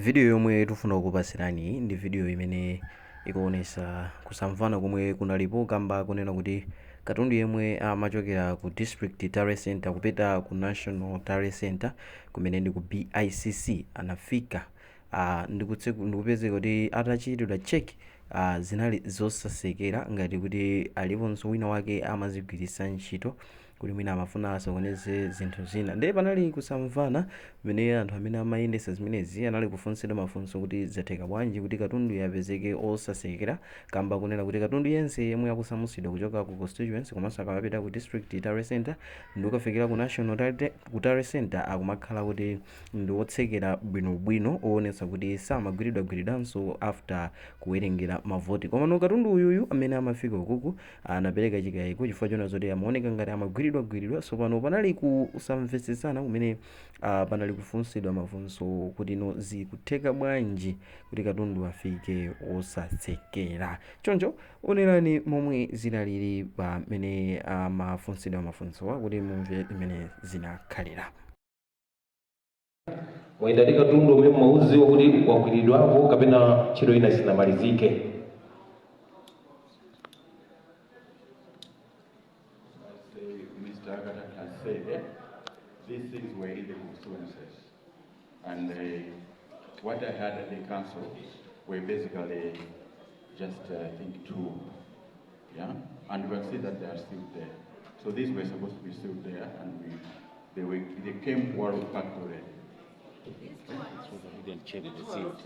Video yomwe tikufuna kukupasirani ndi video imene ikuonesa kusamvana komwe kunalipo kamba kunena kuti katundu yemwe amachokera ku District Tally Center kupita ku National Tally Center kumene ndi ku BICC anafika ndikupezeka kuti atachitidwa check zinali zosatsekera, ngati kuti aliponso wina wake amazigwiritsa ntchito kuti mwina amafuna asokoneze zinthu zina. Ndiye panali kusamvana mmene anthu amene amayendetsa zimenezi anali kufunsidwa mafunso kuti zatheka bwanji kuti katundu yapezeke osatsekera, kamba kunena kuti katundu yense yemwe akusamutsidwa kuchoka ku constituency komanso akamapita ku District Tally Center ndi kukafikira ku National ku Tally Center akumakhala kuti ndi wotsekera bwinobwino, owonetsa kuti samagwiridwagwiridwanso after kuwerengera mavoti. Komano katundu uyuyu amene amafika ukuku anapereka chikayiko chifukwa chona zoti amaoneka ngati amagwiridwagwiridwa. So pano panali kusamvetsetsana kumene panali kufunsidwa mafunso kuti no, zikutheka bwanji kuti katundu afike osatsekera choncho? Onerani momwe zinalili pamene amafunsidwa mafunsowa kuti mumve zimene zinakhalira. Mwayenda ndi katundu umene mwauziwa kuti wagwiridwapo kapena ntchito ina isanamalizike? As Mr. Agata has said, these things were in the constituencies. And what I had at the council were basically just, I think, two. Yeah? And we can see that they are still there. So these were supposed to be still there, and they came well packed already. We didn't check the seal.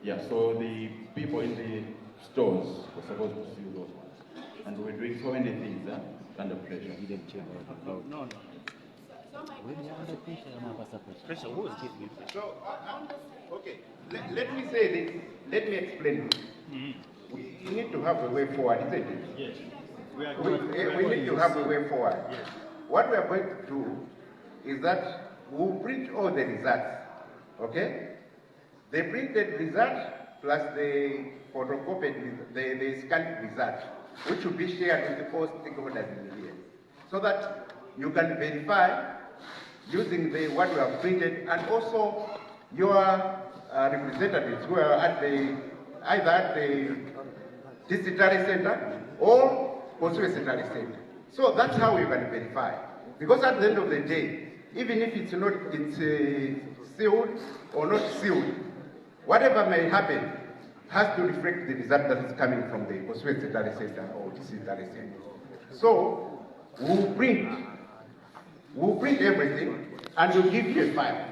Yeah, so the people in the stores were supposed to seal those ones. And we were doing so many things under pressure. We didn't check about. No. When you're under pressure, I'm under pressure. Pressure was. So, okay, let me say this. Let me explain this. We need to have a way forward, isn't it? Yes. We are We need to have a way forward. What we are going to do is that we'll print all the results, okay? The printed result plus the photocopied, the scanned result, which will be shared with the all stakeholders in here, so that you can verify using the what we have printed, and also your representatives who are at the either at the district tally center or constituency tally center. So that's how you can verify. Because at the end of the day, even if it's not, it's sealed or not sealed, whatever may happen has to reflect the result that is coming from the constituency tally center or district tally center. So we'll print everything and we'll give you a file.